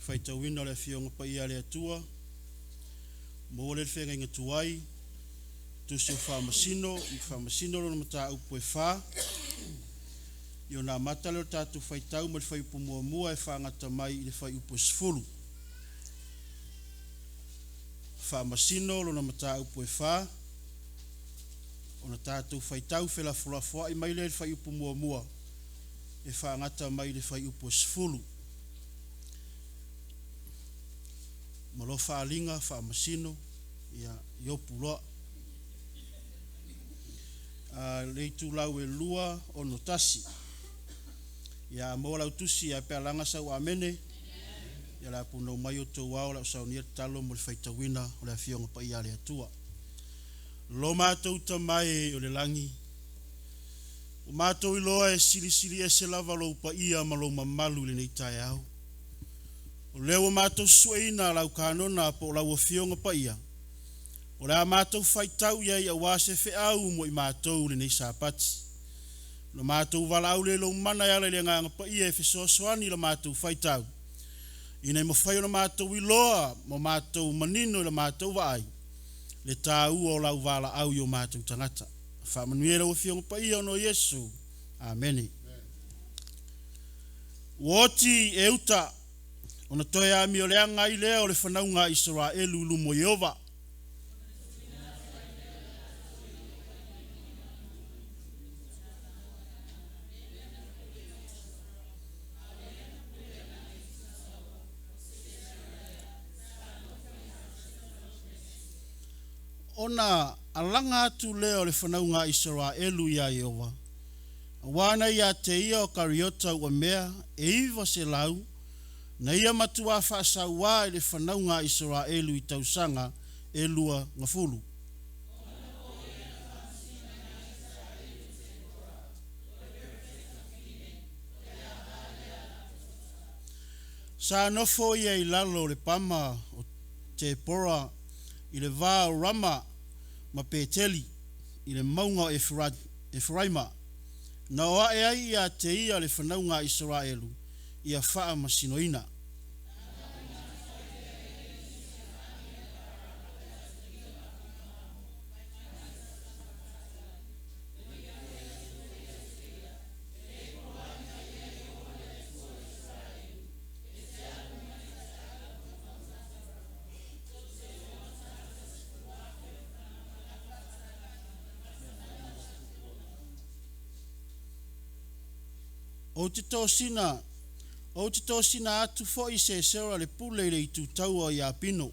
Faitauina o le Afioga Paia a le Atua, maua lea le feagaiga tuai, Tusi o Faamasino ma Faamasino lona mataupu e 4. Ia ona amata lea o le tatou faitau mai le fuaiupu 1 e faagata mai i le fuaiupu e 10. Faamasino lona mataupu e 4, ona tatou faitau felafolafoai mai lea i le fuaiupu 1 e faagata mai i le fuaiupu e 10. Ma loa faaaliga Faamasino, ia iopu loa. Le itulau e 261. Ia a maua lau tusi, ae a pe a laga sau amene, ia o le a punou mai outou ao o le a ou saunia le tatalo mo le faitauina o le Afioga Paia a le Atua. Lo matou Tama e i le lagi, ua matou iloa e silisili ese lava lou paia ma lou mamalu i lenei taeao. O lea ua matou sueina lau kanona po o lau Afioga Paia, o le a matou faitau i ai aua se feau mo i matou i lenei Sapati. Ona matou valaau lea i lou mana e ala i le Agaga Paia e fesoasoani i la matou faitau, ina ia mafai ona matou iloa ma matou manino i la matou vaai le taua o lau valaau i o matou tagata. Faamanuia i lau Afioga Paia ona o Iesu. Amene. Ua oti e uta ona toe amioleaga ai lea o le fanauga a Isaraelu i luma o Ieova. Ona alaga atu lea o le fanauga a Isaraelu ia Ieova, auā na ia te ia o Kariota uamea e 900 na ia matuā faasauā i le fanauga a Isaraelu i tausaga e 20. Sa nofo ia i lalo o le pama o Tepora i le va o Rama ma Peteli i le mauga o Eferaima. Na o ae ai ia te ia le fanauga a Isaraelu ia faamasinoina. Ou te tosina atu foi Sesera le pule i le itu taua o Iapino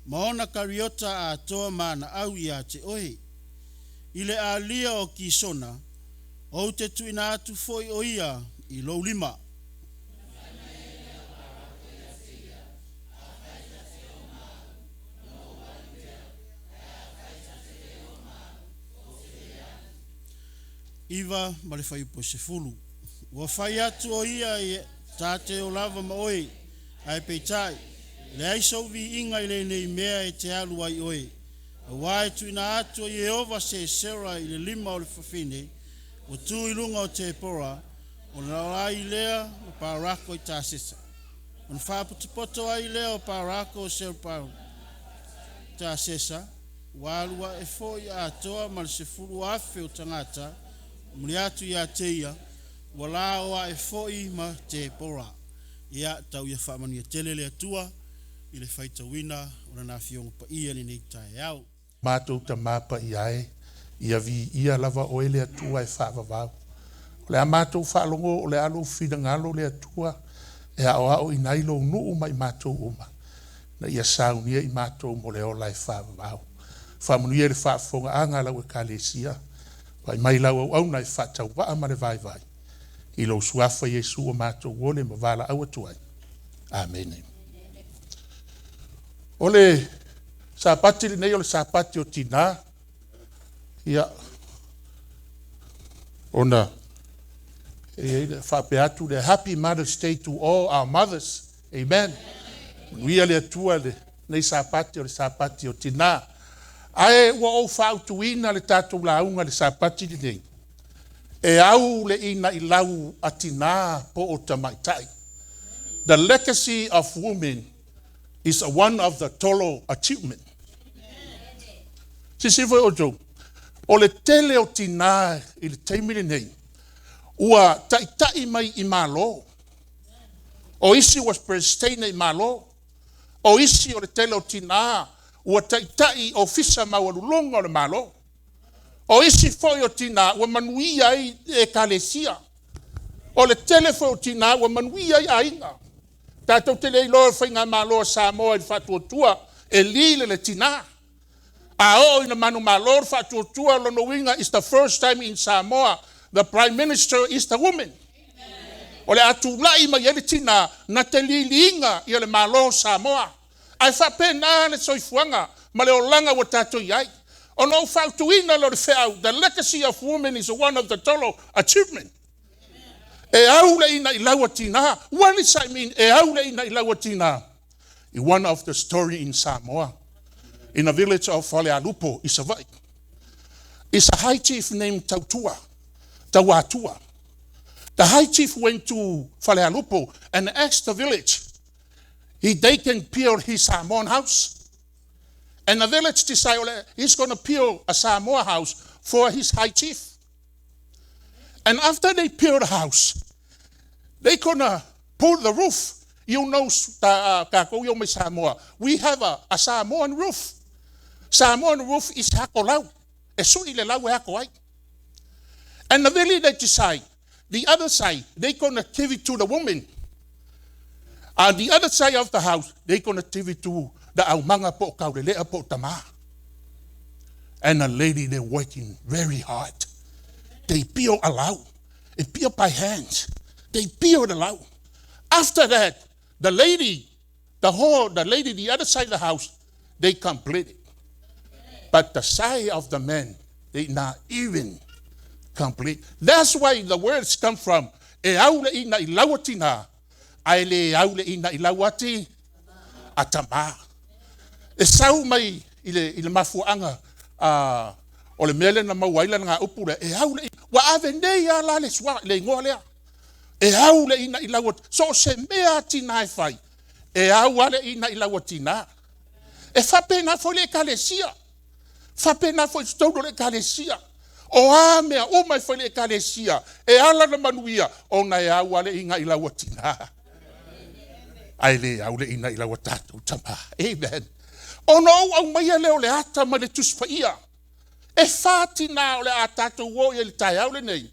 ma ona kariota atoa ma ana au ia te oe. I le alia o Kisona, ou te tuuina atu foi o ia i lou lima. 9 ma le fuaiupu e 10. Ua fai atu o ia ta te o lava ma oe, ae peitai, leai sou viiga i lenei mea e te alu ai oe, auā e tuuina atu e Ieova Sesera i le lima o le fafine ua tu i luga o Tepora, ona o ai lea o Parako i Tasesa. Ona faapotopoto ai lea o Parako o Tasesa, ua alu ae foi atoa ma le 10,000 o tagata, momoli atu ia te ia, ua la o ae foi ma Tepora. Ia, tau ia faamanuia tele le Atua i le faitauina o Lana Afioga Paia i lenei taeao. Matou Tama Paia e, ia viia lava oe le Atua e faavavau. O le a matou faalogo o le a lou finagalo le Atua e aoaoina ai lou nuu ma i matou uma, ina ia saunia i matou mo le ola e faavavau. Faamanuia i le faafofogaaga a lau Ekalesia, vaai mai lau auauna e faatauvaa ma le vaivai, i lou suafa Iesu ua matou ole ma valaau atu ai. Amene. O le Sapati lenei o le Sapati o Tinā, ia, ona e i ai le faapea atu lea, Happy Mother's Day to all our mothers. Amen. Manuia le Atua lenei Sapati o le Sapati o Tinā. Ae ua ou faautuina le tatou lauga i le Sapati lenei, e au le inailau a tinā po o tamaitai. The legacy of women is one of the total achievement. Silasila foi outou, o le tele o tinā i le taimi lenei, ua taitai mai i Malo. O isi ua Peresetene i Malo. O isi o le tele o tinā ua taitai i ofisa maualuluga o le Malo. O isi foi o tinā ua manuia ai ekalesia. O le tele foi o tinā ua manuia ai aiga. Tatou te le iloa le faigamalo a Samoa i le faatuatua e lead e le tinā. A oo ina manumalo le faatuatua, lona uiga is the first time in Samoa the Prime Minister is the woman. O le a tulai mai ai le tinā na te liliina ia le Malo o Samoa. Ae faapena le soifuaga ma le olaga ua tatou i ai. Ona ou fautuina lea o le feau, the legacy of women is one of the total achievement. E au le ina i lau a tinā. What does I mean? E au le ina i lau a tinā. In one of the story in Samoa, in a village of Falealupo i Savaii, is a high chief named Tautua, Tauatua. The high chief went to Falealupo and asked the village if they can build his Samoan house. And the village decided he's going to build a Samoa house for his high chief. And after they build a house, they gonna pull the roof. You know, kākou i mai Samoa, we have a Samoan roof. Samoan roof is hakolau. E sui le lau e hako ai. And the village, they decide, the other side, they gonna give it to the woman. On the other side of the house, they gonna give it to the aumaga po kaulelea po tama. And the lady, they're working very hard. They build a lau. They build by hands. They build a lau. After that, the lady, the whole, the lady, the other side of the house, they complete it. But the side of the men, they not even complete. That's why the words come from, e au le ina i lau atina, ai le au le ina i lau ati, atama. E sau mai i le mafuaanga o le mea lea na maua ai lana upu lea, e au le ua ave nei a la le sua, le igoa lea. E au le ina i lau so o se mea atina e fai, e au ale ina i lau atina. E faapena foi le ekalesia. Faapena foi totonu o le ekalesia. O a mea uma e fai le ekalesia, e ala na manuia, ona e au ale ina i lau atina. Ai le au le ina i lau tatou tama. Amen. Ona ou au mai lea o le ata ma le Tusi Paia. E fa tinā o le a tatou o i le taeao lenei.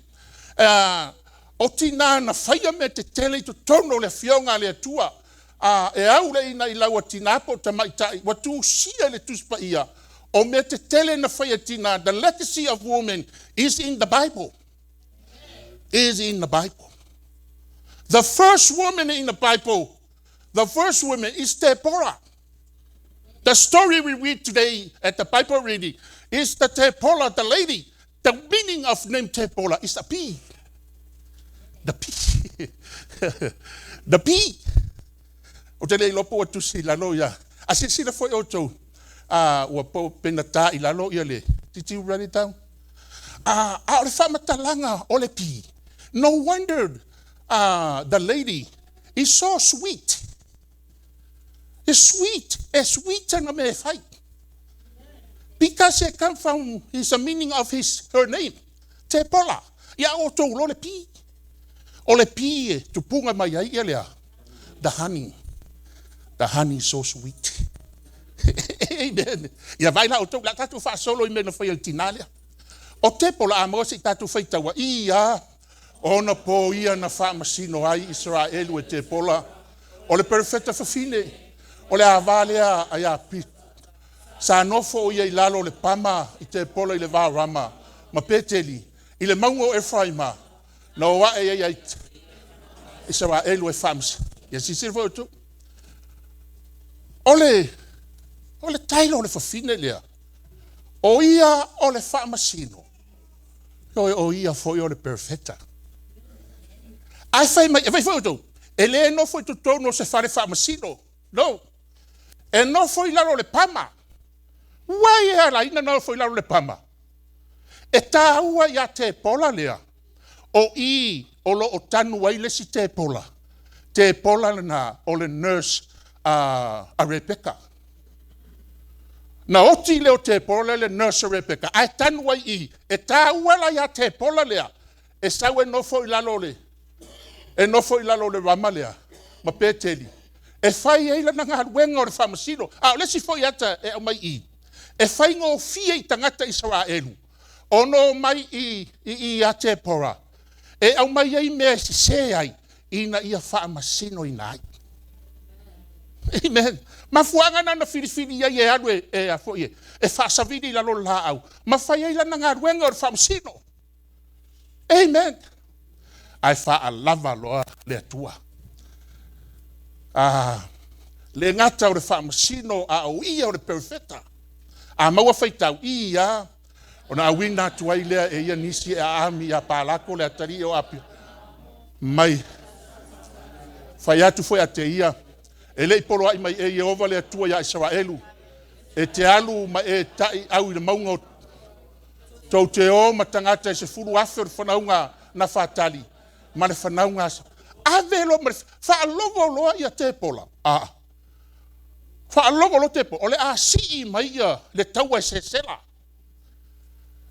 O tinā na faia mea tetele i totonu o le afioga a le Atua. E au le ina i lau atina po o tamaitai, ua tusia le Tusi Paia, o mea tetele na faia tinā. The legacy of women is in the Bible. Is in the Bible. The first woman in the Bible, the first woman is Deborah. The story we read today at the Bible reading is the Deborah, the lady. The meaning of name Deborah is a bee. The bee. The bee. O te le iloa ua tusi i lalo ia. A silasila foi outou, ua po penata i lalo ia le. Did you write it down? A o le faamatalaga o le bee. No wonder the lady is so sweet. It's sweet. E sweet na me fai. Because it come from his the meaning of his her name. Deborah. Ia o tou lo le bee. O le bee e tupunga mai ai ia lea. The honey. The honey is so sweet. Amen. Ia vai la o tou la tatou faasolo i mea na fai e le tinā lea. O Tepola a maua se i tatou faitaua. Ia, ona po ia na faamasino ai Israelu e Tepola. O le perofeta fafine. O le ava lea ai a pi. Sa nofo o ia i lalo o le pama i Tepola i le va o Rama. Ma Peteli. I le mauga o Efraima. Na o ae ai ai Israelu e faamasino. Ia silasila foi outou. O le tailo o le fafine lea. O ia o le faamasino. O ia foi o le perofeta. Ai fai mai, e fai foi outou. E le nofo i totonu o se fale faamasino. No. E nofo i lalo o le pama. Uai e ala ina nofo i lalo o le pama. E tāua ia Tepola lea. O i o lo o tanu ai le si Tepola. Tepola lena o le nurse a Rebeka. Na oti le o Tepola le nurse a Rebeka, ae tanu ai i, e tāua la ia Tepola lea, e sau e nofo i lalo le, e nofo i lalo le rama lea, ma Peteli, e fai ai lana galuega o le faamasino. A o le isi foi ata e aumai i, e faigofie i tagata Isaraelu, ona omai i ia Tepora, e aumai ai mea e sese ai, ina ia faamasinoina ai. Amen. Mafuaaga na na filifili ai e alu e a foi e faasavili i lalo o le laau, ma fai ai lana galuega o le faamasino. Amen. Ae faalava loa le Atua. Le gata o le faamasino a o ia o le perofeta. A maua faitau, ia, ona auina atu ai lea e ia nisi e aami ia Palako le atalii o Apia. Mai, fai atu foi a te ia, e lei poloai mai e Ieova le Atua ia Isaraelu, e te alu ma e tai au i le mauga o tou te o ma tagata e 10,000 o le fanauga na whātali, ma le fanauga asa. Ave loa ma le faalogo loa ia Tepola. Faalogo loa Tepola. O le a sii mai ia le taua e sesela.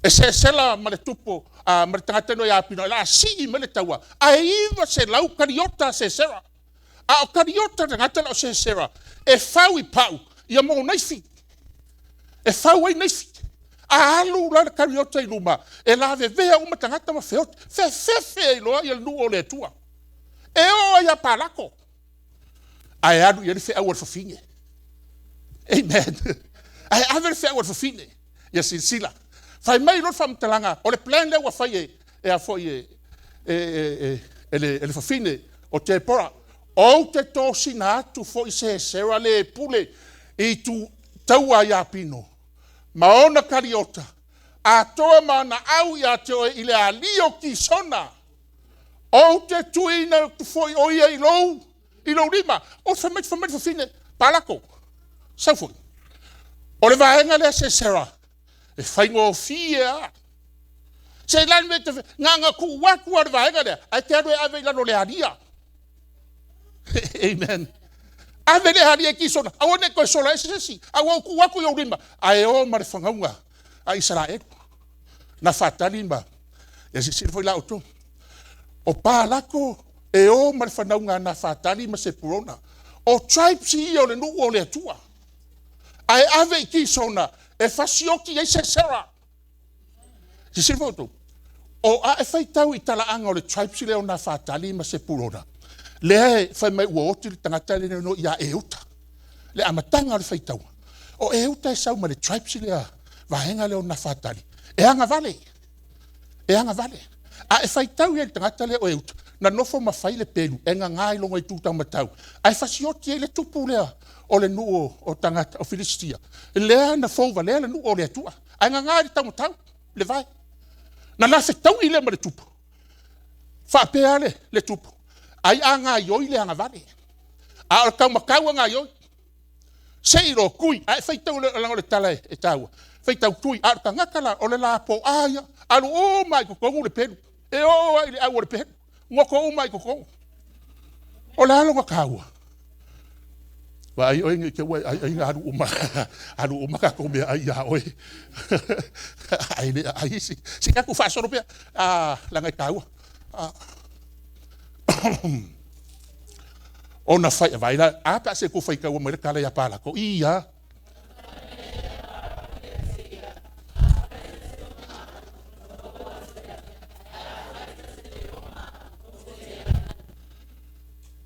E sesela ma le tupu, ma le tagata no ia Apina. O le a sii mai le taua. Ae 900 kariota sesera. A o kariota tagata la o sesera. E fau i pau ia mo naifi. E fau ai naifi. A alu la le kariota i luma. E la vevea uma tagata ma feote. Fefefe i loa ia le nuu o le Atua. E o ia Palako. Ae alu ia le feau o le fafine. Amen. Ae ave le feau o le fafine. Ia silasila. Fai mai lo le faamatalaga, o le plan lea ua fai e a foi e le fafine o Tepora. Ou te tosina atu foi sesera le pule i tu taua ia Pino. Ma ona kariota, atoa ma ana au ia te oe i le ali o Kisona. Ou te tuina atu foi o ia i lou lima. O fai mai fafine, Palako, sau foi. O le vaega lea sesera, e faigofie a. Se lani me te nganga ku atu a le vaega lea, ai te alu e ave i lalo le alia. Amen. Ave le alia i Kisona, aua ne koe sola e sesi, aua ku atu i ou lima. Ae o ma le whangaunga a Isaraelu. Na whātali ma, ia sisira foi la auto. O Palako e o ma le whangaunga na whātali ma Sepurona. O tribes ia o le nuu o le Atua. Ae ave i Kisona, e fasioki ai sesera. Sisira foi auto. O a e whaitau i talaanga o le tribes leo na whātali ma Sepurona. Lea e whai mai ua oti le tangata le no ia e uta. Le amatanga o le whaitaua. O e uta e sau ma le tribes lea vaenga leo na whātali. E anga vale. E anga vale. A e whaitau ia le tangata lea o e uta. Na nofo mawhai le pelu. E ngā ngai longo i tūtau matau. A e fasioti e le tupu lea o le nuu o tangata o Filistia. Lea na fauva lea le nuu o le Atua. A e ngā ngai le tau matau. Le vai. Na la whetau i lea ma le tupu. Whaapea le tupu. Ai a ngā ioi le anga vale. A o le kaumakau a ngā ioi. Se i ro kui. A e whaitau le lango le tala e tāua. Whaitau tui. A o le tangata la o le la po aia. Alu o mai kokongu le pelu. E o ai le au o le pelu. Ngoko o mai kokongu. O le alo ngā kāua. Wa ai oi ngi ke wai ai ai alu uma. Alu uma ka ko mea ai ia oi. Ai le ai si. Si ka ku whaasoro pea. A langa i kāua. Ona whai vai la a pa se ku whai kaua mai le kala ia Palako. Ia.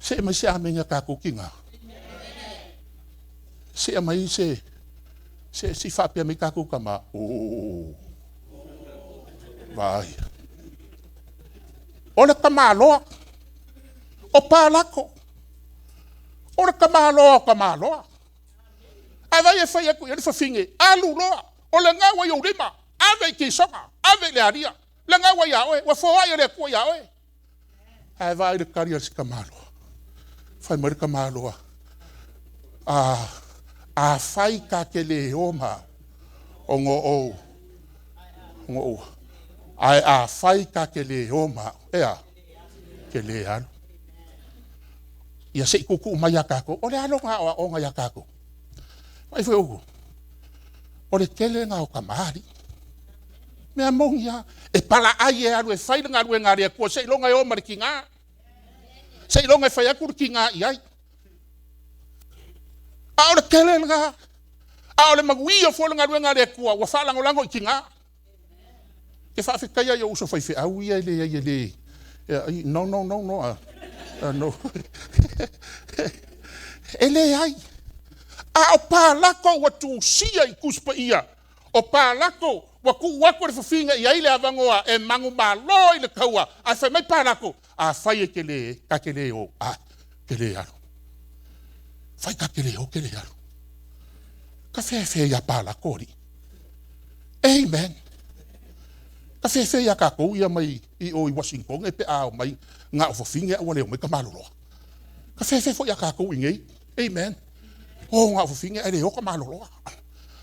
Se mai se amenga ka kukinga. Se mai se se si whapea mai ka kukama. Oh. Vai. O le kamaloa. O Palako. O le kamaloa o kamaloa. A vai e whai aku i le whawhinge. Alu loa. O le ngaua i o lima. Ave i Kisonga. Ave i le aria. Le ngaua ia oe. Wa fōa i le kua ia oe. Ae vai le kari a se kamaloa. Whai mai le kamaloa. A whai ka ke le o ma. O ngō o. Ngō o. Ae a whai ka ke le o ma. Ea. Ke le alu. Ia se i kuku mai ia kākou. O le aloga o aoga ia kākou. Mai foi uku. O le tele ngā o kamari. Mea mongi a. E pala ai e alu e fai le galuega a le Atua se iloga e o ma le tiga. Se iloga e fai atu le tiga i ai. A o le tele lena. A o le manuia foi o le galuega a le Atua ua faalagolago i tiga. Ke faafetaia i ou uso faifeau ia e leai e le no no no no no. E leai. A o palako ua tusia i Tusi Paia, o palako ua tuu atu le fafiga i ai le avanoa e manumalo i le taua, ae fai mai palako, a fai e te le, ta te le o, a, te le alu. Fai ta te le o, te le alu. Ka fefe ia palako ali. Amen. Ka fefe ia kākou ia mai i o i Washington e pe a o mai ngā o fafiga ua le o mai ka maloloa. Ka fefe foi ia kākou i nei. Amen. O ngā o fafiga e le o ka maloloa.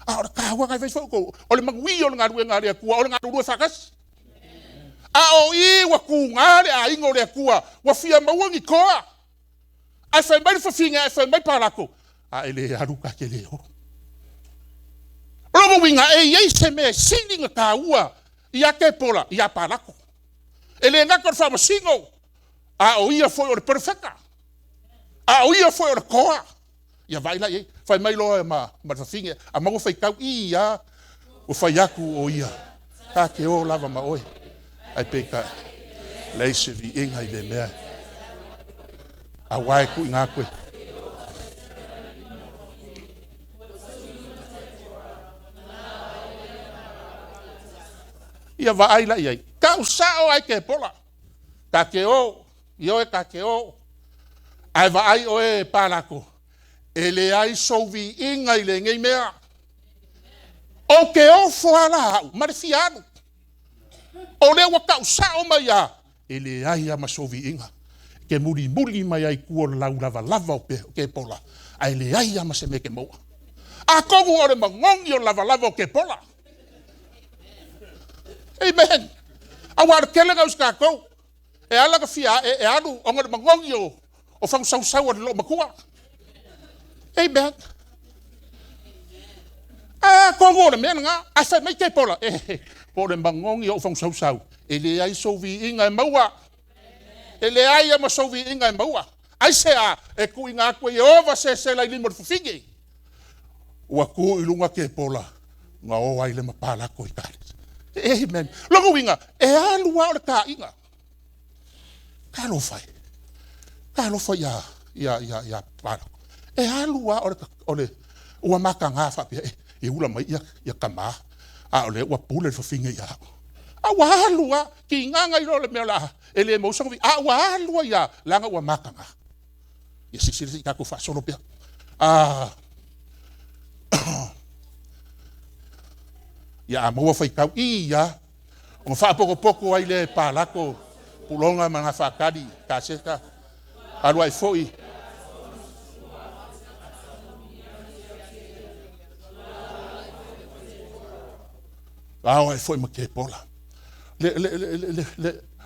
A o le kāua ngai fai foi kou, o le manuia o le galuega a le Atua, o le galulue faatasi. A o i ua tūgā le aiga o le Atua, ua fia maua ni toa. Ae fai mai le fafiga, ae fai mai palako, a e le alu ta te le o. O lona uiga, e i ai se mea e sili na tāua ia Tepola, ia Palako. E le gata o le faamasino, a o ia foi o le perofeta. A o ia foi o le toa. Ia vaai la i ai. Fai mai loa ma le fafine, a maua faitau, i a, ua fai atu o ia, ta te o lava ma oe. Ai peitai, leai se viiga i le mea. Aua e tuuina atu e. Ia vaai la i ai. Tau sao ai Tepola. Ta te o, i oe ta te o. Ae vaai oe Palako, e leai sou viiga i lenei mea. O te ofo ala au, ma le fia alu. O lea ua tau sao mai a, e leai a ma sou viiga. Ke mulimuli mai ai tua o le lau lavalava o Kepola, ae leai a ma se mea ke maua. Atonu o le magogi o le lavalava o Kepola. Amen. Aua o le tele gau i kākou. E ala ka fia e alu ona le magogi o fagasausau a le loomatua. Amen. A atonu o le mea lena. Ae fai mai Kepola, e, po o le magogi o fagasausau, e leai sou viiga e maua. E leai a ma sou viiga e maua. Ai se a, e tuuina atu e Ieova se se lai lima o le fafine. Ua tu i luga Kepola, nga o ai le ma palako i kale. Amen. Lona uiga, e alu a o le kāiga. Talofa e. Talofa ia palako. E alu a o le ua makaga faapea, e ula mai ia kamā, a o le ua pule le fafine ia au. A ua alu a, ki nganga i lo le mea la, e le mau sangovi, a ua alu a ia, langa ua makaga. Ia sisili si kākou faasolo pea. Ia a maua faitau i ia, o faapokopoko ai le palako, pulonga ma ngā whakari, ka seka, alu ai foi. Ao ai foi ma Kepola. Le,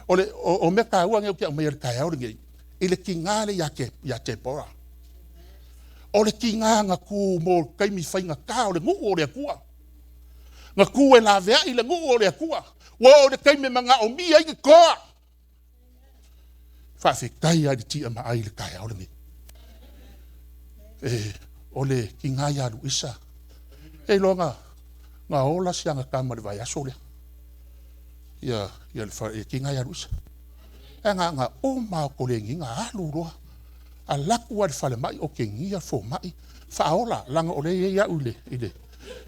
o le, o mea tāua ngeu ki au mai le taeao lenei, i le tiga le ia te, ia Tepora. O le tiga nga ku mo taimi faigata o le nuu o le Atua. Nga ku e laveai le nuu o le Atua. Ua o le taimi manaomia ai ke toa. Faafetai ai le tia ma ai le taeao lenei. E, o le tiga ia Luisa. E iloa nga ola si aga tama le vaiaso lea. Ia, ia le e tiga ia Luisa. E nga nga o ma o ko le nginga alu loa. A laku a le fale mai o ke ngia fo mai. Whaola, langa o le ia au i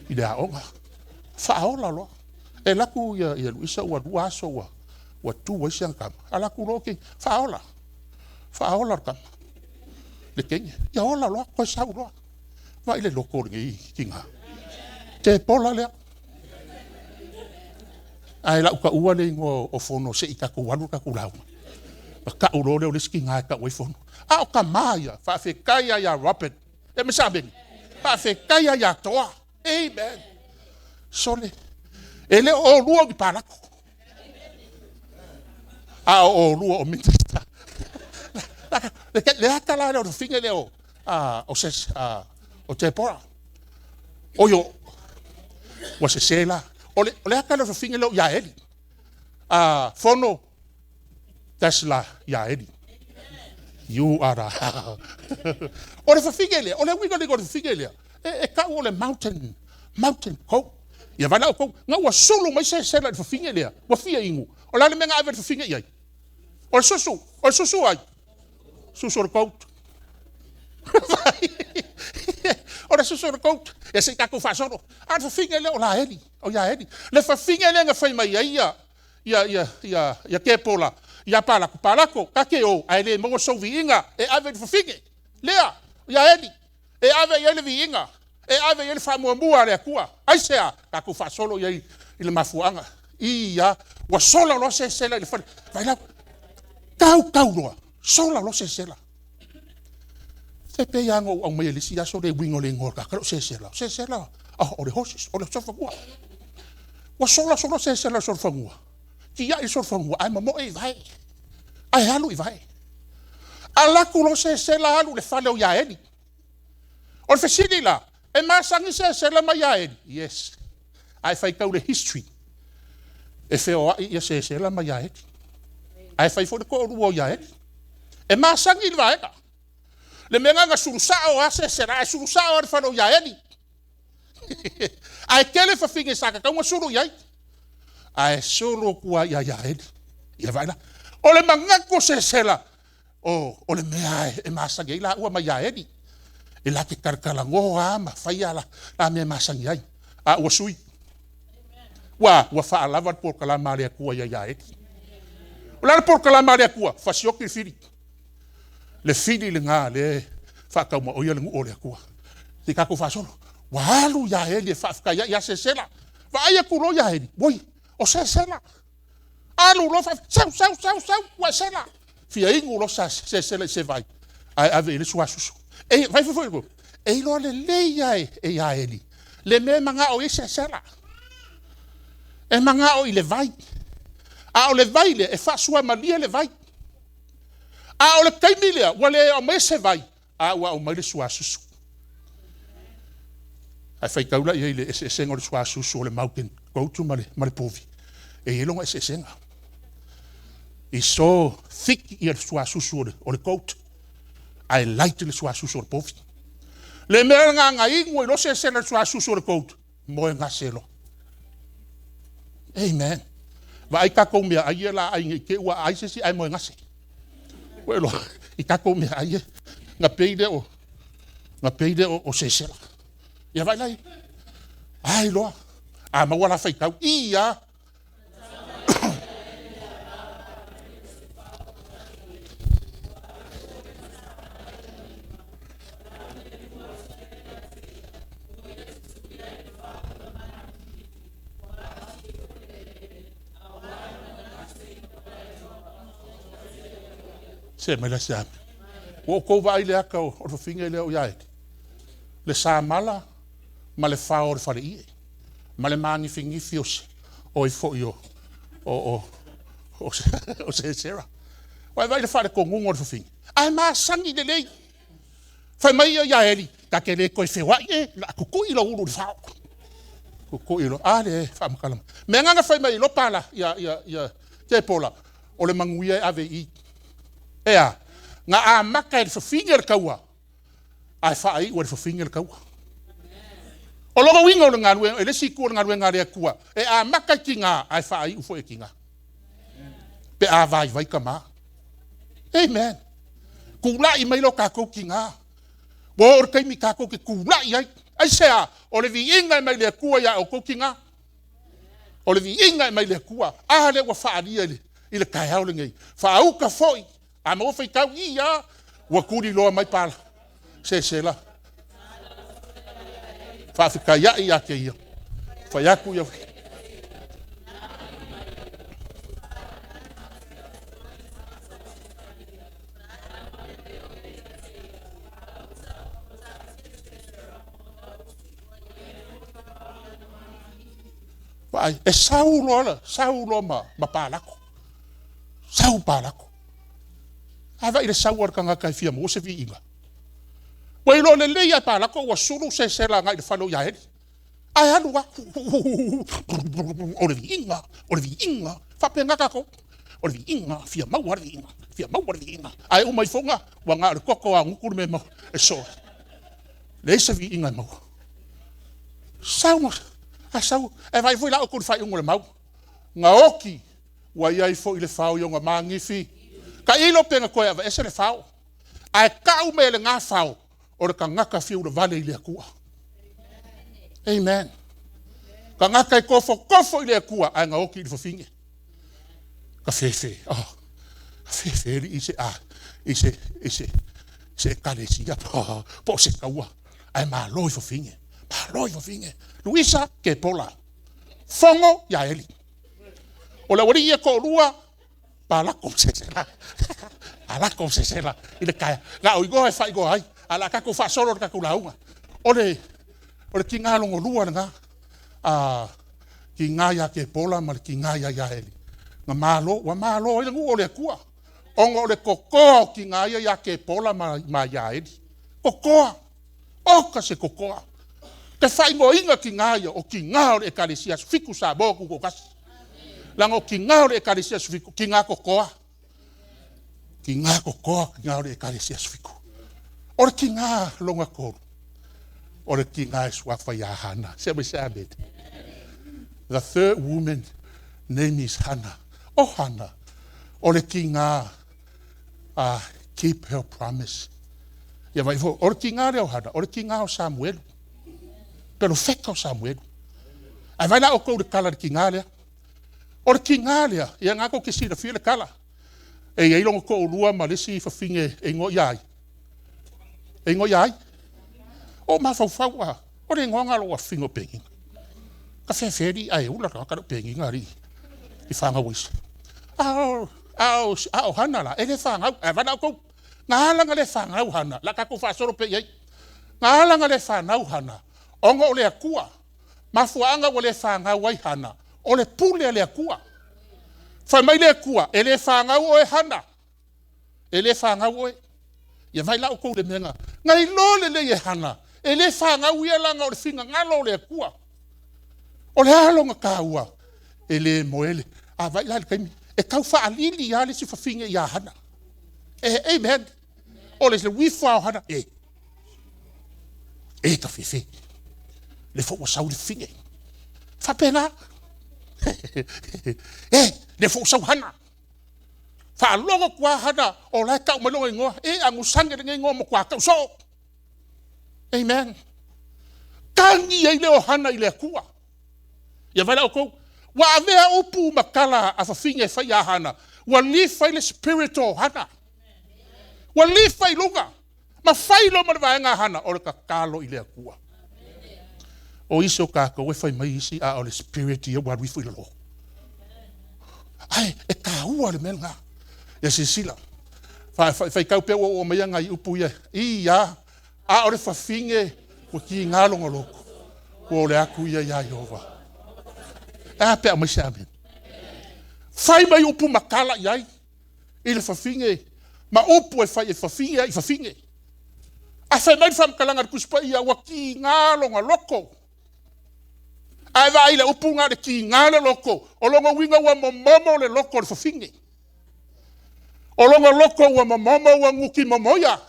le aoga. Whaola loa. E laku ia Luisa ua lua aso ua tu ai si aga tama. A laku loa ke whaola. Whaola le tama. Le kenge. Ia ola loa, koe sau loa. Vai le loko le ngei kinga. Te pola lea. Ae lau ka ua le ingoa o fono se i tatou alu tatou lauga. Ma kau loa lea o le isi tiga e tau ai fono. A o ka mā ia, faafetai ia Robert. E me sa meni. Faafetai ia Toa. Amen. Sole. E le o lua o ni palako. A o lua o minister. Le ata la lea o le fafine lea o, o, ses, o Tepora. Oio, ua sesē la. O le ata lea o le fafine lea o Iaeli. Fono, that's la Iaeli. You are the... O le fafine lea, o le uiga o le fafine lea, e tau o le mountain goat. Ia vai la outou, na ua sulu mai sesela i le fafine lea, ua fia inu. O le a le mea na ave le fafine i ai? O le susu, o le susu ai? Susu o le goat. O le susu o le goat. Ia se i tatou faasolo. A o le fafine lea o Laeli, o Iaeli. Le fafine lea na fai mai ai ia Kepola, ia Palako, Palako, ta te o, ae le maua sou viiga, e ave i le fafine. Lea, Iaeli, e ave i ai le viiga, e ave i ai le faamuamua a le Atua. Aisea, tatou faasolo i ai i le mafuaaga. Ia, ua sola loa sesela i le fale. Vai lau, tau loa, sola loa sesela. Se pe ia no au mai le isi aso le uiga o le igoa o le tagata o sesela. O sesela, o le horses, o le solofanua. Ua sola sola sesela i le solofanua. Tiai le solofanua, ae mamoe i vae. Ae alu i vae. Alaku loa sesela alu i le fale o Iaeli. O le fesili la, e masani sesela ma Iaeli? Yes. Ae faitau le history. E feoai ia sesela ma Iaeli. Ae fai foi le toalua o Iaeli. E masani le vaega. Le mea na sulusa o a sesela, ae sulusa o le fale o Iaeli. Ae tele fafine sa tatau ona sulu i ai. Ae sulu atu ai ia Iaeli. Ia vaai la. O le manatu o sesela, o le mea e masani ai la ua ma Iaeli. E la te talatalanoa ma faia la mea masani ai. A ua sui. Ua faalava le polokalama a le Atua ia Iaeli. O le a le polokalama a le Atua? Fasioti le fili. Le fili lena le faatauma o ia le nuu o le Atua. Te tatou faasolo. Ua alu Iaeli e faafetai ai ia sesela. Vaai atu loa Iaeli. Oi, o sesela. Alu loa sau, sau, sau, sau, ua sela. Fia inu loa sa sesela i se vai. Ae ave i le suasusu. E, vai foi foi. E iloa lelei ia e Iaeli. Le mea mangao i sesela. E mangao i le vai. A o le vai lea, e faasuamalie le vai. A o le taimi lea, ua le aumai se vai, a ua aumai le suasusu. Ae faitau la i ai le eseesega o le suasusu o le mountain goat ma le povi. E i ai lona eseesega. I so thick ia le suasusu o le goat, ae light le suasusu o le povi. Le mea nganga inu i lo sesela le suasusu o le goat, moe gase loa. Amen. Vaai tatou mea ai ia la ai nei te ua ai se si ai moe gase. Ua iloa, i tatou mea ai ia, na pei lea o sesela. Ia vai lai. Ai loa. A maua la faitau. Ia. Se mai la se ame. Ua outou vaai le ata o le fafine lea o Iaeli. Le samala ma le fao o le fale ie. Ma le manifigifi o se o i foi o sesera. Ua e vai le fale kongungo o le fafine. Ae masani lelei. Fai mai ia Iaeli, ta te le koe feoai e, la kukui lo ulu le fao. Kukui lo, a le faamakalama. Mea nganga fai mai lo pala, ia te pola, o le manuia e ave i. Ea, nga amaka e le fafine le kaua, ae faai ua le fafine le kaua. O logo winga o le ngaluenga, e le siku o le ngaluenga le Atua, e amaka i kinga, ae faai ufo e kinga. Pe a vai vai ka ma. Amen. Kula i mai lo kakou kinga. Ua o le taimi kakou ke kula i ai. Ai sea, o le viiga e mai le Atua ia o kou kinga. O le viiga e mai le Atua. A le ua faalia i le kaeao lenei. Faauka foi. A maua faitau ia, ua kuli loa mai pala. Sesela. Faafetai ia te ia. Fai atu ia. Vai, e sau loa la, sau loa ma palako. Sau palako. A vaai i le sau a le tagata e fia maua se viiga. Ua iloa lelei lava e Palako ua sulu Sesela agai i le fale o Iaeli. Ae alu lava, o le viiga, o le viiga. E faapena tatou. O le viiga, fia maua le viiga, fia maua le viiga. Ae uma ifoga, ua na o le toto aogutu le mea e maua, e sosoo ai. Leai se viiga e maua. Sau, a sau, e vaai foi la outou i le faaiuga o le mau. Na oti, ua i ai foi le fao i ona manifi. Tailo pe na toe aveese le fao. Ae tau mai e lena fao, o le tagata fia ulavale i le Atua. Amen. Tagata e tofotofo i le Atua, ae na oti i le fafine. Ka fefe, oh, ka fefe alii i se, a, i se, i se, se ekalesia po, po o se taua, ae malo i fafine, malo i fafine. Luisa Kepola, Fono Iaeli. O le aualii ia e toalua, Palako ma Sesela. Palako ma Sesela i le taea. Na o igoa e faaigoa ai, ae o le a tatou faasolo i le tatou lauga. O le, o le tiga lona lua lena, a tiga ia Kepola ma le tiga ia Iaeli. Na malo, ua malo ai le nuu o le Atua, ona o le totoa o tiga ia ia Kepola ma, ma Iaeli. Totoa! Oka se totoa! Te faaigoaina tiga ia, o tiga o le Ekalesia Aso Fitu Samoa Tutoatasi. Leaga o tiga o le Ekalesia Aso Fitu, tiga totoa. Tiga totoa tiga o le Ekalesia Aso Fitu. O le tiga lona tolu, o le tiga e suafa ia Hana. Se mai se amene. The third woman name is Hana. O Hana, o le tiga keep her promise. Ia vai foi, o le tiga lea o Hana, o le tiga o Samuelu. Perofeta o Samuelu. Ae vai la outou i le tala i le tiga lea. O le tiga lea, ia na tou te silafia le tala. E i ai lona toalua ma le isi fafine e igoa ia ai? E igoa ia ai? O mafaufau a, o le igoa na o lou afafine o Penina. Ka fefe alii ae ula le tagata lea o Penina alii i fanau ai. A o, a o, a o Hana la, e le fanau. Ae vaai la outou, na ala ona le fanau Hana, o le a tatou faasolo pea i ai. Na ala ona le fanau Hana, ona o le Atua. Mafuaaga ua le fanau ai Hana, o le pule a le Atua. Fai mai le Atua, e le fanau oe Hana, e le fanau oe. Ia vaai la outou i le mea na, na iloa lelei e Hana, e le fanau ia leaga o le finagalo o le Atua. O le a lona taua? E le moe le, a vaai la i le taimi, e tau faalili lava le isi fafine ia Hana. E, amen. O le uifo lava o Hana, e, e tafefe. Le foi ua sau le fafine. Faapena. E, le foi ua sau Hana. Faalogo atu lava Hana, o la e tau mai lona igoa. E, agusaga lenei igoa matua tau soo. Amen. Tagi ai le o Hana i le Atua. Ia vaai la outou, ua avea upu ma tala a fafine e fai ia Hana, ua lifa ai le spirit o Hana. Ua lifa i luga, ma fai loa ma le vaega a Hana, o le tatalo i le Atua. O isi o tatou e fai mai isi, a o le spirit ia ua alu ifo i lalo. Ae, e taua le mea lena. Ia silasila, faitau pea ua oo mai nai upu ia, i a, a o le fafine ua kiga lona loto, ua ole atu ia iā Ieova. E a pe a aumai se amene? Fai mai upu matala i ai i le fafine ma upu e fai e fafine ai i fafine. Ae fai mai le faamatalaga a le Tusi Paia, ua kiga lona loto. Ae vaai i le upu na o le kiga le loto, o lona uiga ua momomo le loto o le fafine. O lona loto ua momomo ua nuti momoia.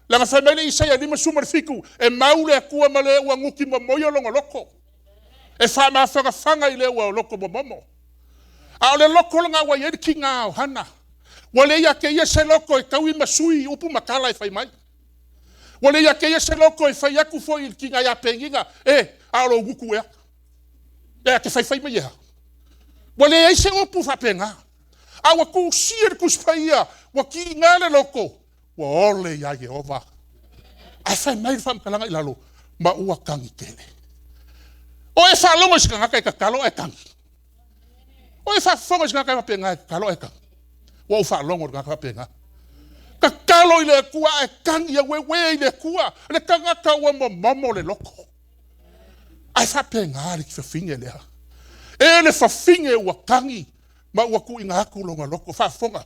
Leaga fai mai le Isaia 57, e mau le Atua ma le ua nuti momoia lona loto. E faamafagafaga i le ua loto momomo. A o le loto lena ua i ai le tiga o Hana. Ua le ia te ia se loto e taui ma sui upu ma tala e fai mai. Ua le ia te ia se loto e fai atu foi i le tiga ia Penina, e, a o lou gutu ea. E a te faifai mai ea. Ua leai se upu faapena. A ua tusia le Tusi Paia, ua tiga le loto, ua ole iā Ieova. Ae fai mai le faamatalaga i lalo, ma ua tagi tele. O e faalogo i se tagata e tatalo ae tagi. O e faafofoga i se tagata e faapena e tatalo ae tagi. Ua ou faalogo i le tagata faapena. Tatalo i le Atua ae tagi, ia ueue i le Atua. Le tagata ua momomo le loto. Ae faapena le fafine lea. E le fafine ua tagi ma ua tuuina atu lona loto. Faafofoga.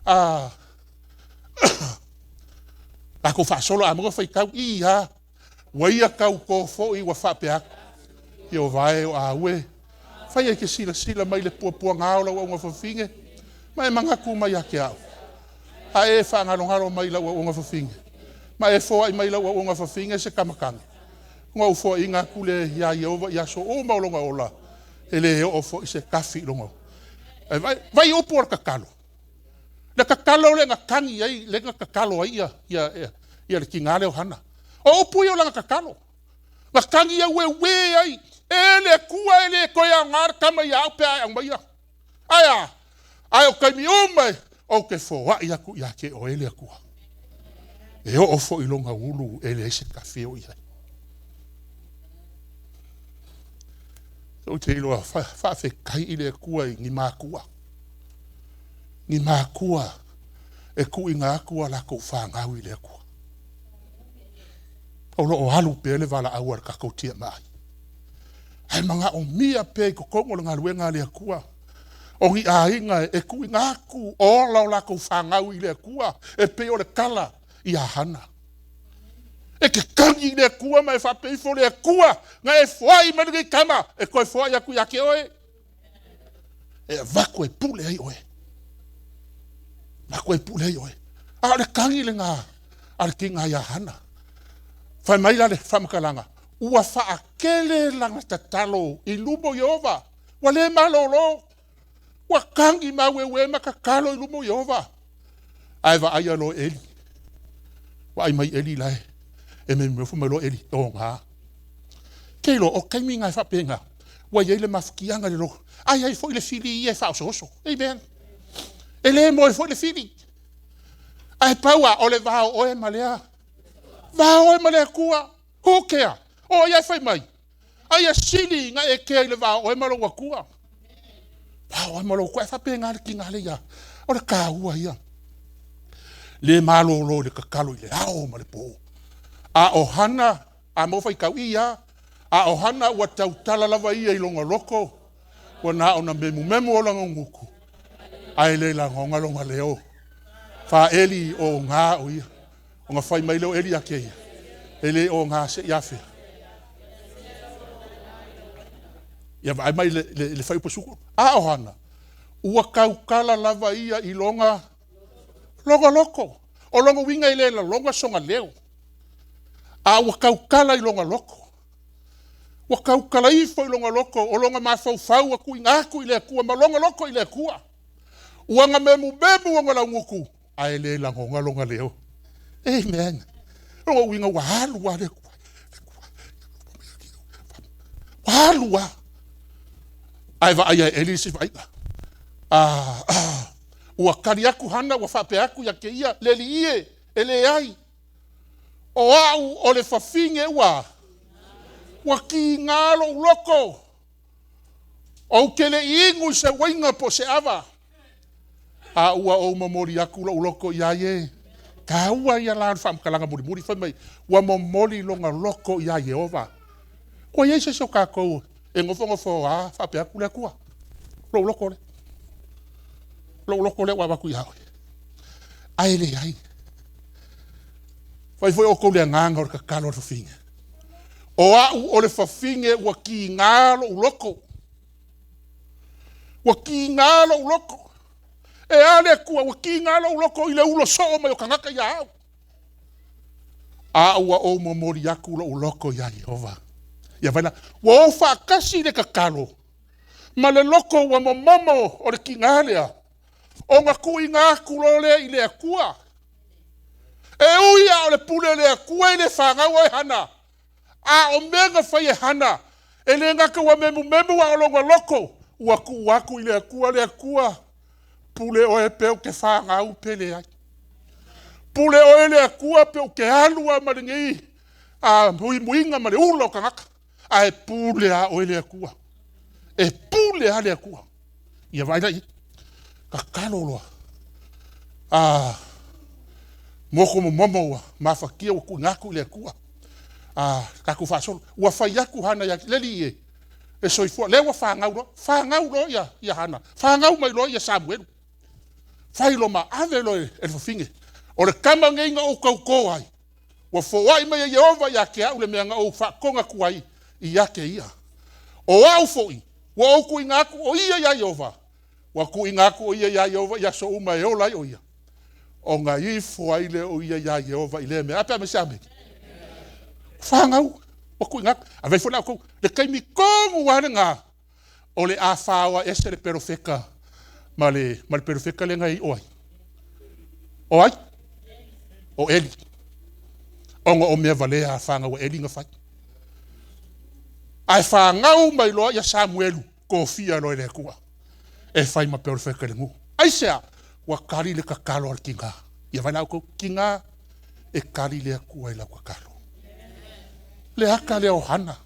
Ah, Tatou faasolo a maua faitau, i a, ua ia tautō fo'i ua faapea atu, Ieova e o au e, faia e te silasila mai i le puapuaga o lau auauna fafine, ma e manatu mai ia te a'u, a e faagalogalo mai i lau auauna fafine, ma e foai mai i lau auauna fafine se tama tane, ona ou foaiina atu lea iā Ieova i aso uma o lona ola, e lē oo foi se tafi i lona. Ae vaai, vaai upu o le tatalo. Le tatalo lea na tagi ai, lea na tatalo ai ia, ia, ia, ia le tigā lea o Hana. O upu ia o lana tatalo. Na tagi aueuē ai, e le Atua e lē toe aogā le tama ia au pe a e aumaia. Ae a? Ae o taimi uma ou te foai atu ia te oe le Atua. E oo foi i lona ulu e leai se tafi e oo i ai. Ou te iloa faafetai i le Atua i ni matua. Ni matua e tuuina atu a latou fanau i le Atua. O lo o alu pea le valaau a le tatou tiamaai. Ae manaomia pea i totonu o le galuega a le Atua. O ni aiga e tuuina atu o ola o latou fanau i le Atua e pei o le tala ia Hana. E te tagi i le Atua ma e faapea ifo le Atua na e foai mai lenei tama e toe foai atu ia te oe. E avatu e pule ai oe. Avatu e pule ai oe. A o le tagi lena a le tiga ia Hana. Fai mai la le faamatalaga, ua faatele lana tatalo i luma o Ieova, ua le malolo, ua tagi ma aueuē ma tatalo i luma o Ieova. Ae vaaia loa e Eli, vaai mai Eli la e memeo mai loa Eli, e oga. Ke iloa, o taimi na e faapena, ua i ai le mafatiaga i le loto, ae ai foi le fili ia e faaosooso. Amen. E le moe foi le fili. Ae pau a, o le va o oe ma lea, va o oe ma le Atua. Who care? O ia e fai mai. Aia sili na e kea i le va o oe ma lou Atua. Va o oe ma lou Atua. E faapena le tiga le ia. O le taua ia. Le malolo i le tatalo i le ao ma le pō. A o Hana, a mo faitau i ia, a o Hana ua tautala lava ia i lona loko, ua na o na memumemu o lana gutu, ae le lagoga lona leo. Faaeli o gā o ia. Ona fai mai lea o Eli ia te ia, e le o gā se i afea. Ia vaai mai le, le, le fuaiupu A o Hana, ua tautala lava ia i lona lona loko. O lona uiga e le lagona sona leo. A ua tautala i lona loko. Ua tautala ifo i lona loko, o lona mafaufau ua tuuina atu i le Atua ma lona loko i le Atua. Ua na memumemu ona laugutu, ae le lagona lona leo. Amen. Lona uiga ua alu lava le Atua. Ua alu lava. Ae vaaia e Eli le isi vaaiga. Ah, ah, ua tali atu Hana ua faapea atu ia te ia, le alii e, e leai. O au o le fafine ua, ua kigā lou loko. Ou te le i inu i se uaina po o se ava. A ua ou momoli atu lou loko iā Ie. Taua ia la o le faamatalaga mulimuli fai mai, ua momoli lona loko iā Ieova. Ua i ai se isi o tatou e nofonofo a faapea atu le Atua, lou loko lea. Lou loko lea ua avatu ia oe. Ae leai. Fai foi outou le agaga o le tatalo a le fafine. O au o le fafine ua kigā lou loko. Ua kigā lou loko. E a le Atua, ua kigā lou loko i le ulo soo mai o tagata ia au. A ua ou momoli atu lou loko iā Ieova. Ia vaai la, ua o faatasi le tatalo ma le loko ua momomo o le kigā lea, ona tuuina atu loa lea i le Atua. E ui a o le pule a le Atua i le fanau oe Hana, a o mea na fai e Hana, e le gata ua memumemu a o lona loko, ua tuu atu i le Atua, le Atua, pule oe pe ou te fanau pe leai. Pule oe le Atua pe ou te alu lava ma lenei a muimuiga ma le ula o tagata, ae pule lava oe le Atua. E pule lava le Atua. Ia vaai la i ai. Tatalo loa. A motu momomo ua mafatia ua tuuina atu i le Atua. A tatou faasolo. Ua fai atu Hana ia le alii e, e soifua. Lea ua fanau loa. Fanau loa ia, ia Hana. Fanau mai loa ia Samuelu. Fai loa ma ave loa e le fafine. O le tama nei na ou tautō ai. Ua foai mai e Ieova ia te a'u le mea na ou faatoga atu ai ia te ia. O a'u foi, ua ou tuuina atu o ia iā Ieova, ua tuuina atu o ia iā Ieova i aso uma e ola ai o ia, ona ifo ai lea o ia iā Ieova i lea mea. A pe a ma se amene? Fanau, ua tuuina atu. Ave ifo la outou, le taimi tonu lava lena, o le a faoa ese le perofeta ma le perofeta lea na i o ai. O ai? O Eli. Ona o mea valea a fanau a Eli na fai. Ae fanau mai loa ia Samuelu, tofia loa e le Atua e fai ma perofeta i le nuu. Aisea? Ua kali le tatalo a le tina. Ia vai la outou, tina e kali le Atua i lau tatalo. Le ata lea o Hana.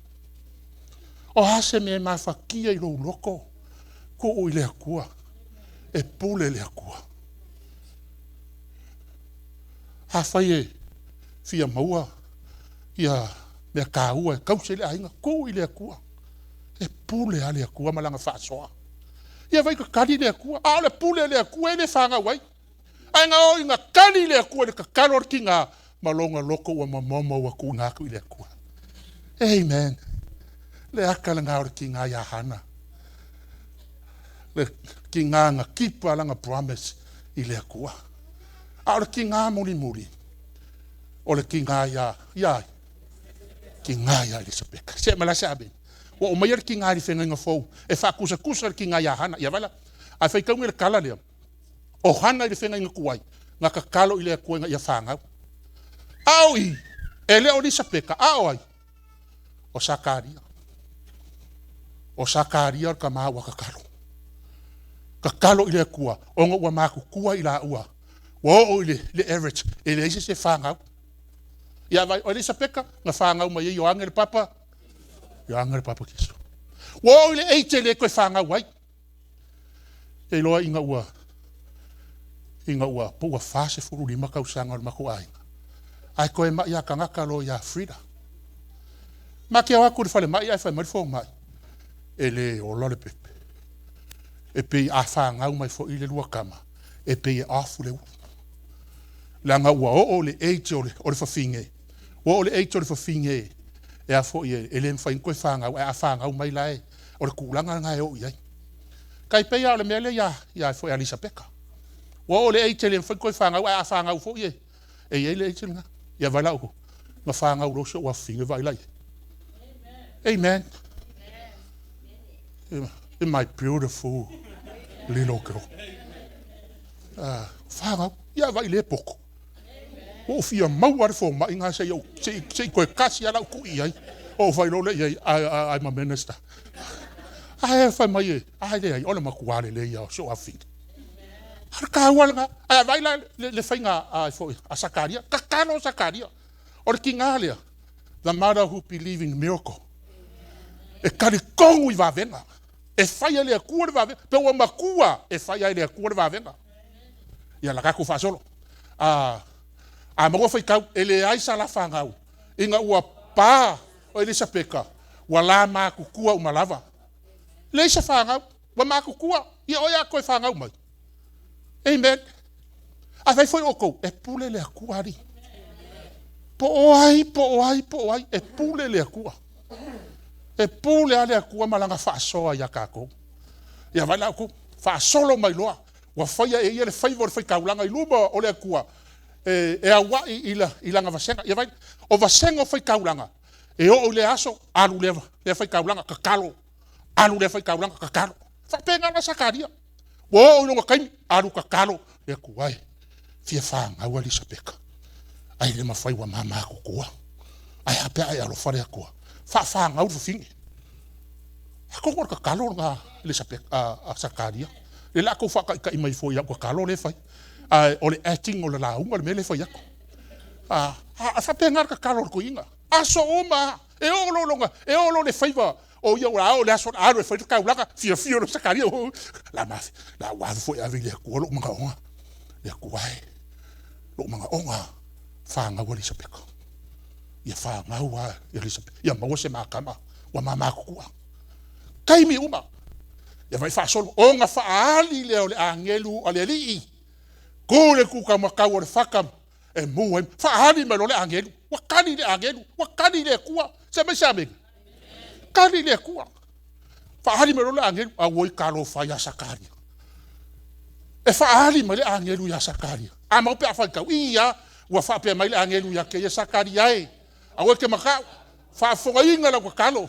O a se mea e mafatia i lou loto, tuu i le Atua, e pule le Atua. Afai e fia maua ia mea taua e tausi ai le aiga, tuu i le Atua, e pule lava le Atua ma lana faasoa. Ia vai tatali le Atua, a o le pule a le Atua e le fanau ai. Ae na oo ina tali le Atua i le tatalo a le tina, ma lona loto ua momomo ua tuuina atu i le Atua. Amen. Le ata lena o le tina ia Hana. Le tina na kipa lana promise i le Atua. A o le tina mulimuli, o le tina ia ai, tina ia Elisapeta. Se ma la se amene. Ua o mai le tina i le feagaiga fou, e faakusatusa le tina ia Hana. Ia vai la, ae faitauga le tala lea, o Hana i le feagaiga tuai, na tatalo i le Atua ina ia fanau. A o i, e le o Elisapeta, a o ai? O Sakaria. O Sakaria o le tama ua tatalo. Tatalo i le Atua, ona ua matutua i laua. Ua oo i le average, e leai se fanau. Ia vai, o Elisapeta, na fanau mai ai Ioane le Papa, Ioane le Papatiso. Ua oo i le age e le toe fanau ai. E iloa ina ua po ua 45 tausaga o le matou aiga. Ae toe mai a tagata loa ia Frida. Ma te o atu i le falemai ae fai mai le fomai, e le ola le pepe. E pei a fanau mai foi le lua tama, e pei e off le ulu. Leaga ua oo le age o le fafine, ua oo le age o le fafine e a foi e le mafai ona toe fanau, ae a fanau mai la e, o le tulaga lena e oo i ai. Tai pei lava o le mea lea ia foi a Elisapeta. Ua oo le age e le mafai ona toe fanau, ae a fanau foi e i ai le age lena. Ia vai la outou, na fanau loa si ou afafine vaai la i ai. Amen. In my beautiful little girl. Fanau, ia vai le poto. Ua ou fia maua le fomai ngā se i koe kasi ala u kui ai. O whai lole i ai, I'm a minister. Ae whai mai e, ai le ai, o le makuale le ia o si ou afafine. Ara kāua langa, ai vai la le whainga a Sakaria, tatalo Sakaria. O le kinga lea, the mother who believe in miracle. E kalikongu i vavenga. E whai le akua le vavenga. Pe ua makua e whai le akua le vavenga. Ia la kako whaasolo. A maua whaikau, e le ai sa la whangau. Inga ua pā o Elisapeta, ua la makukua umalava. Le isa whangau, ua makukua, ia oia koe whangau mai. Amen. A whai foi o kou, e pule le akua ari. Po o ai, po o ai, po o ai, e pule le akua. E pule ale akua malanga whaasoa ia kākou. Ia vai lau kou, whaasolo mai loa. Ua whaia e ia le whaiva o le whaikaulanga i luma o le akua. E auai i langa vasenga. Ia vai, o vasenga o whaikaulanga. E oo i le aso, alu lea whaikaulanga, kakalo. Alu lea whaikaulanga, kakalo. Whapenga la Sakaria. Ua oo i longa kaimi, alu kakalo. Le akua e, fia whangau a Elisapeta. Ai le mawhai wa mama kukua. Ai hape ai alofa le akua. Whaawhangau le fafine. A kongo le kakalo nga Elisapeta, a Sakaria. Le la kou whakaikai mai foi au kakalo le whai. O le acting o le launga le mea le whai ako. A whapenga le kakalo le koinga. Aso uma, e o lo longa, e o lo le whaiva. O ia ua o le aso alo e whai le kaulanga, fia fia lo Sakaria. La mafi, la wavu foi ave le akua lo manga onga. Le akua e, lo manga onga. Whangau Elisapeta. Ia whangau a Elisapeta. Ia maua se makama, wa mama kukua. Kaimi uma. Ia vai whaasolo, onga whaali lea o le angelu a le alii. Kule kuka makau o le whakam. E mu ai, faaali mai loa le agelu, ua kali le agelu, ua kali le Atua. Se mai se amene. Kali le Atua. Faaali mai loa le agelu, auoi talofa ia Sakaria. E faaali mai le agelu ia Sakaria. A mau pe a faitau, ia, ua faapea mai le agelu ia te ia Sakaria e. Aua e te mata'u, faafofogaina lau tatalo,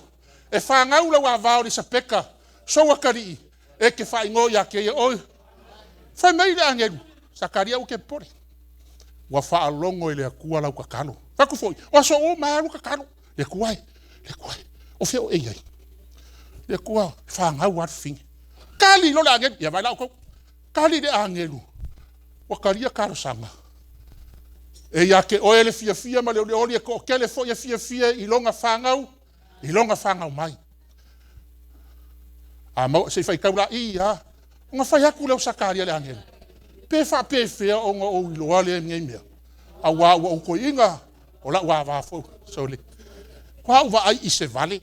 e fanau lau ava o Elisapeta, sou atalii, e te faaigoa ia te ia oe. Fai mai le agelu, Sakaria aua te popole. Ua faalogo e le Atua lau tatalo. Fai atu foi, o aso uma e alu tatalo. Le Atua e, le Atua e, o fea o e i ai? Le Atua, e fanau lava le fafine. Kali loa le agelu, ia vaai la outou. Kali le agelu, ua talia talosaga. E ia te oe le fiafia ma le olioli e toatele foi e fiafia i lona fanau, i lona fanau mai. A mau, se i faitau la, ia, ona fai atu lea o Sakaria i le agelu, pe faapefea ona ou iloa lenei mea, auā ua ou toeaina, o lau ava foi, sole. Faatoa ou vaai i se vale.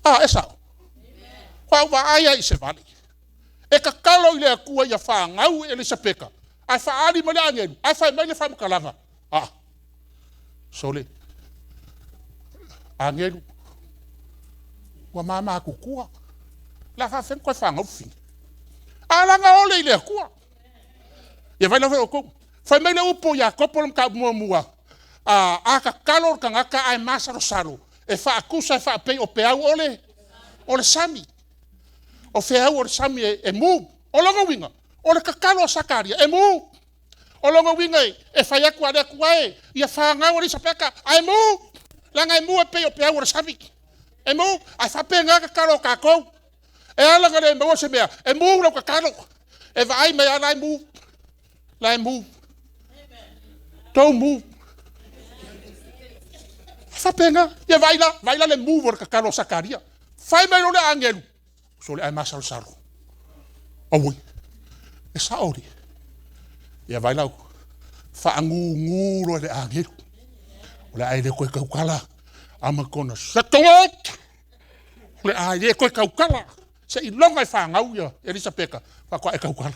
A, e sao. Faatoa ou vaai lava i se vale. E tatalo i le Atua ia fanau Elisapeta, ae faaali mai le agelu, ae fai mai le faamatalaga. A, sole, agelu, ua mamatutua. O le a faafefea ona toe fanau fafine? A laga ole i le Atua. Ia vaai la outou. Fai mai le upu ia Iakopo le mataupu muamua, a, a tatalo le tagata ae masalosalo, e faatusa e faapei o peau o le sami. O feau o le sami e mu. O lona uiga, o le tatalo a Sakaria e mu. O lona uiga e fai atu a le Atua e, ia fanau Elisapeta, ae mu, leaga e mu e pei o peau o le sami. E mu, ae faapena tatalo a tatou. E ala ona le maua se mea, e mu lau tatalo. E vaai mai lava la e mu, la e mu. Tou mu. E faapena. Ia vaai la, vaai la le mu o le tatalo a Sakaria. Fai mai loa le agelu, sole ae masalosalo. Auoi, e sao le. Ia vaai la, faagugu loa le agelu. O le a e le toe tautala, I'm gonna settle it. O le a e le toe tautala. Seiloga e fanau ia Elisapeta, faatoa e tautala.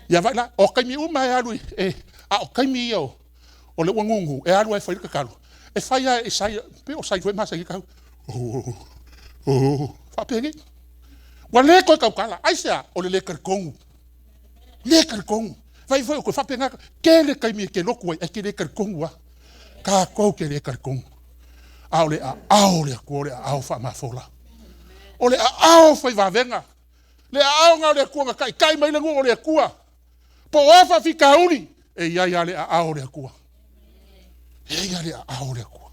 Ia vaai la, o taimi uma e alu e, a o taimi ia o le ua gugu, e alu ai e fai le tatalo. E fai lava e sai, pe o sai foi masani tau. Oh, oh, faapenei. Ua le toe tautala. Aisea? O le le talitonu. Le talitonu. Fai foi o toe faapena. Tele taimi e te lotu ai, ae te le talitonu lava. Tatou te le talitonu. A o le aao o le Atua, o le aao faamafola. O le aao fai vavega. Le aao na o le Atua na taitai mai le nuu o le Atua. Po o a faafitauli, e i ai lava le aao o le Atua. E i ai lava le aao o le Atua.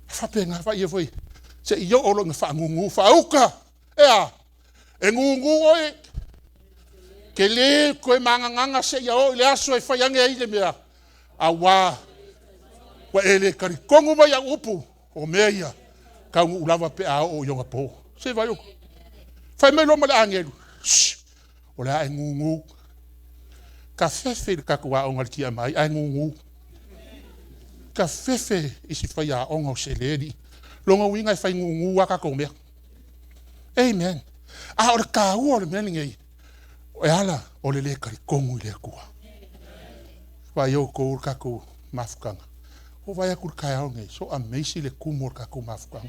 E faapena faia foi, se i oo loa ina faagugu faauta. E a? E gugu oe. Te le toe magagaga seia oo i le aso e fai ane ai le mea. Auā, ua e le talitonu mai au upu, o mea ia, taunuu lava pe a oo i ona po. Se vaai outou. Fai mai loa ma le agelu, shh, o le a e gugu. Ka fefe i le tatou aoga i le TMI, ae gugu. Ka fefe i si faiaoga o seleni. Lona uiga e fai gugu lava tatou mea. Amen. A o le taua o le mea lenei, e ala o le le talitonu i le Atua. Vaai outou le tatou mafutaga. Ua vaai atu i le taeao lenei, so amazing le tumu o le tatou mafutaga.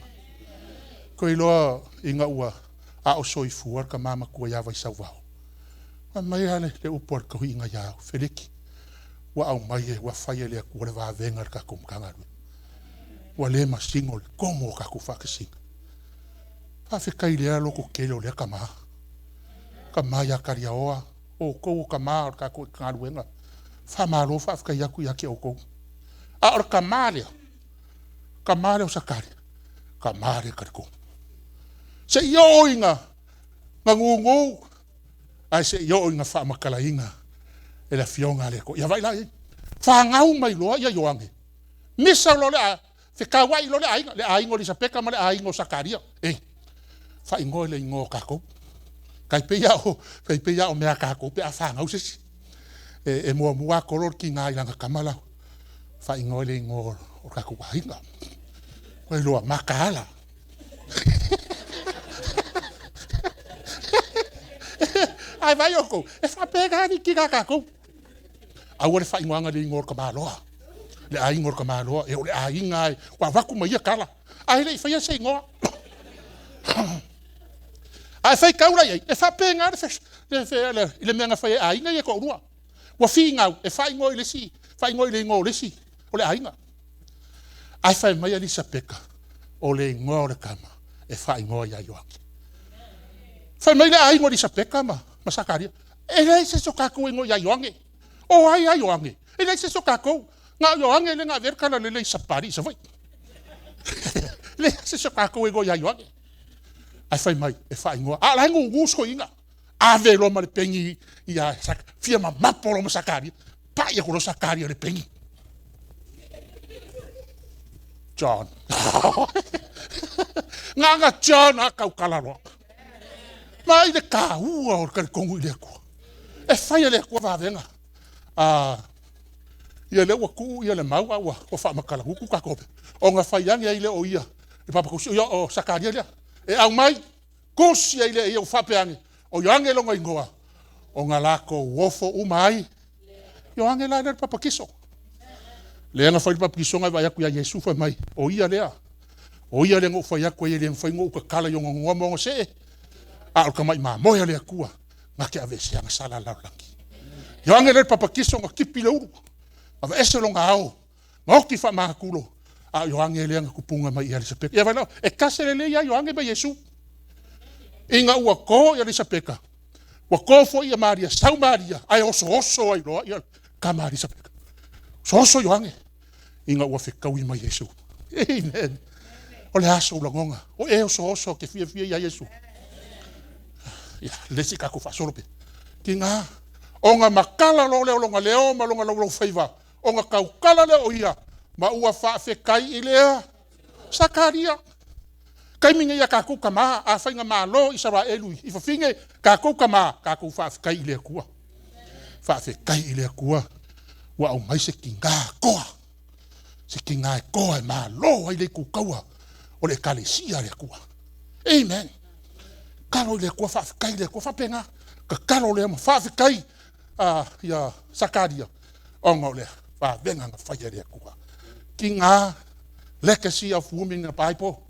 Kou iloa ina ua a o soifua le tama matua ia Vaisauvao. Fai mai lava le upu a le toeaina ia Feliki, ua aumai e, ua fai e le Atua le vavega i le tatou Matagaluega. Ua le masino le tomo o tatou faatasiga. Faafetai i lea lototele o lea tama. Tama ia Kaliaoa, o outou o tama o le tatou galuega. Faamalo faafetai atu ia te outou. A o le tama lea, tama lea o Sakaria, tama lea talitonu. Se i oo ina gugu, ae se i oo ina faamatalaina e le afioga a le Atua. Ia vaai la i ai. Fanau mai loa ia Ioane. Misa loa le a, fetauai loa le aiga, le aiga o Elisapeta ma le aiga o Sakaria. E, faaigoa i le igoa o tatou. Tai pei lava o, tai pei lava o mea a tatou pe a fanau se isi. E, e muamua lava tolo le tiga i lana tama lau. Faaigoa i le igoa o tatou aiga. Ua iloa, mataala. Ae vaai outou, e faapena ni tina tatou. Aua le faaigoaga i le igoa o le tamaloa, le aiga o le tamaloa, e o le aiga e ua avatu ma ia tala, ae le i faia se igoa. Ae faitau la i ai, e faapena le i le mea na fai e aiga ia e toalua. Ua finau e faaigoa i le isi, faaigoa i le igoa o le isi o le aiga. Ae fai mai Elisapeta, o le igoa o le tama e faaigoa ia Ioane. Fai mai le aiga o Elisapeta ma Sakaria, e leai se isi o tatou e igoa ia Ioane. O ai a Ioane? E leai se isi o tatou. Na o Ioane lea na avea le talalelei i Sapali i Savaii. E leai se isi o tatou e igoa ia Ioane. Ae fai mai e faaigoa. A o la e gugu soiina. Ave loa ma le peni ia fia mamapo loa ma Sakaria. Pai atu loa Sakaria i le peni. John. Gaga John a tautala loa. Ma i le taua o le talitonu i le Atua. E fai e le Atua vavega. Ia lea ua tuu ia le mau a ua faamatalagutu tatou. Ona fai ane ai lea o ia, le papatusi, ia o Sakaria lea. E aumai, tusi ai lea ia ua faapea ane, o Ioane lona igoa, ona latou ofo uma ai. Ioane la lea le papatiso. Lea na fai le papatisoga e vaai atu ia Iesu fai mai, o ia lea. O ia lea na ou fai atu ai e le mafai ona ou tatala i ona goa ma ona see, a o le tamai mamoe a le Atua, na te aveesea ana sala a le lalolagi. Ioane lea le papatiso na tipi le ulu, aveese lona ao, na oti faamagatulo, a o Ioane lea na tupuga mai ia Elisapeta. Ia vai lau, e tasi lelei ia Ioane ma Iesu. Ina ua to ia Elisapeta, ua to foi ia Maria, sau Maria, ae osooso ai loa ia tama a Elisapeta. Osooso Ioane, ina ua fetaui ma Iesu. Amen. O le aso ulagoga, o e osooso ke fiafia ia Iesu. Ia, le si tatou faasolo pe. Tiga, ona matala loa lea o lona leo ma lona laulaufaiva, ona tautala lea o ia, ma ua faafetai i lea Sakaria. Taimi nei a tatou tama, a faiga malo Isaraelu i fafine, tatou tama, tatou faafetai i le Atua. Faafetai i le Atua, ua aumai se tiga toa. Se tiga e toa e malo ai le itukaua o le ekalesia a le Atua. Amen. Tatalo i le Atua, faafetai i le Atua, faapena. Tatalo lea ma faafetai ia Sakaria, ona o le vavega na fai e le Atua. Tiga, legacy of women in the Bible,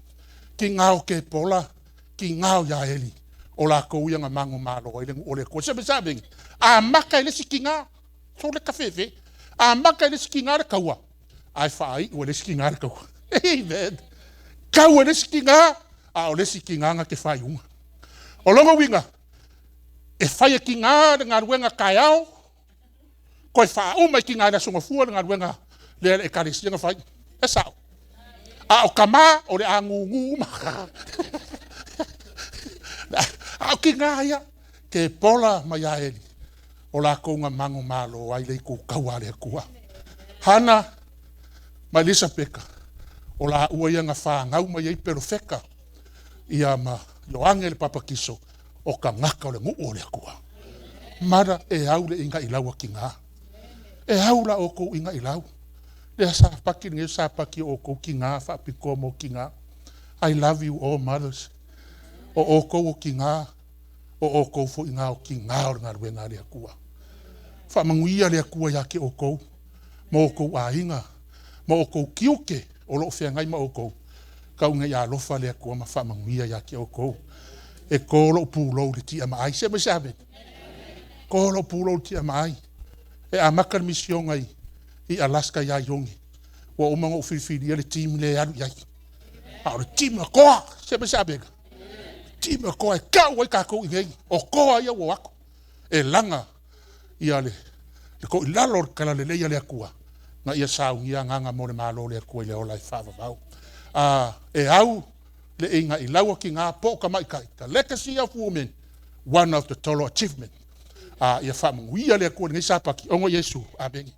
tiga o Kepola, tiga o Iaeli, o latou ia na mago malo ai le nuu o le Atua. Se me sa vengi, a maka i le isi tiga, so le kafefe, a maka i le isi tiga le taua, ae faaiu e le isi tiga le taua. Amen. Tau e le isi tiga, a o le isi tiga na te faaiuga. O lona uiga, e fai e tiga le galuega taeao, koe faauma i tiga i le aso gafua le galuega lea le ekalesia na fai. E sao. A o tama, o le agugu uma. A o tiga ia, ke pola ma Iaeli, o latou na mago malo ai le itukaua a le Atua. Hana ma Elisapeta, o la ua ia na whāngau mai ai perofeka, ia ma Ioane le papatiso, o tagata o le nuu o le Atua. Mara e au le inga i lau a tiga. E au la o kou inga i lau. Lea sa paki le sa paki o kou tiga, whaapikoa mo tiga. I love you all mothers. O o kou o tiga, o o kou fo inga o tiga o le galuega a le Atua. Whamanguia le Atua ia ke o kou, mo o kou ainga, mo o kou kiuke, o loo whengai ma o kou. Kau ngai alofa le Atua ma whamanguia ia ke o kou. E kolo pūlou le tia maai. Se mai se ave. Kolo pūlou le tia maai. E amaka le misionga i Alaska ia Iongi. Ua uma ngou filifilia le team le alu iai. A o le team a koa. Se mai se ave. Team a koa e kau ai kākou i nei. O koa ia ua wako. E langa ia le ko i lalo le kala le leia le Atua. Na ia saungia nganga mo le malo le Atua i le ola e whaavavau. E au le inga i laua ki ngā po ka mai kai. The legacy of women, one of the total achievement. Ia whaamanguia le Atua le ngai sapaki. Ongo Iesu. Amen.